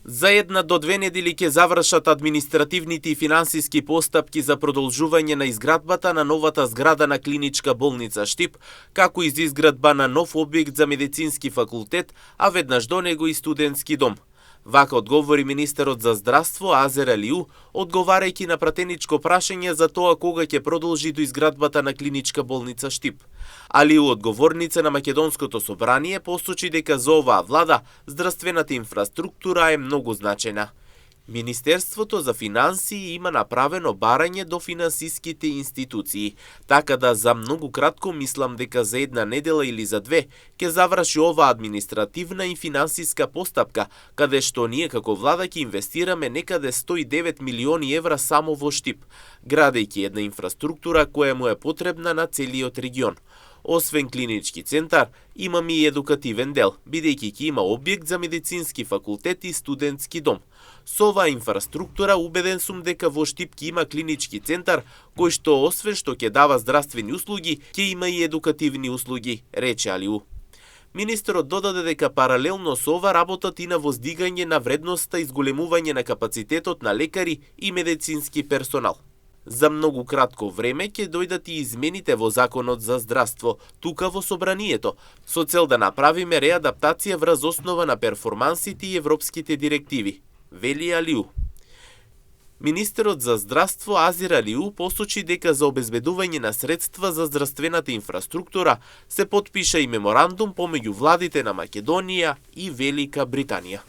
За 1 до 2 недели ќе завршат административните и финансиски постапки за продолжување на изградбата на новата зграда на Клиничка болница Штип, како и за изградба на нов објект за медицински факултет, а веднаш до него и студентски дом. Вака одговори министерот за здравство Азер Алиу, одговарајќи на пратеничко прашање за тоа кога ќе продолжи до изградбата на Клиничка болница Штип. Алиу, одговорница на Македонското собрание, посочи дека за оваа влада здравствената инфраструктура е многу значајна. Министерството за финансии има направено барање до финансиските институции, така да за многу кратко мислам дека за 1 недела или за 2 ќе заврши оваа административна и финансиска постапка, каде што ние како влада ќе инвестираме некаде 109 милиони евра само во Штип, градејќи една инфраструктура која му е потребна на целиот регион. Освен клинички центар, имаме и едукативен дел, бидејќи ќе има објект за медицински факултет и студентски дом. Со оваа инфраструктура убеден сум дека во Штип ќе има клинички центар, кој што освен што ќе дава здравствени услуги, ќе има и едукативни услуги, рече Алиу. Министерот додаде дека паралелно со ова работат и на воздигање на вредноста и зголемување на капацитетот на лекари и медицински персонал. За многу кратко време ќе дојдат и измените во Законот за здравство, тука во Собранието, со цел да направиме реадаптација врз основа на перформансите и европските директиви, вели Алиу. Министерот за здравство Азер Алиу посочи дека за обезбедување на средства за здравствената инфраструктура се потпиша и меморандум помеѓу владите на Македонија и Велика Британија.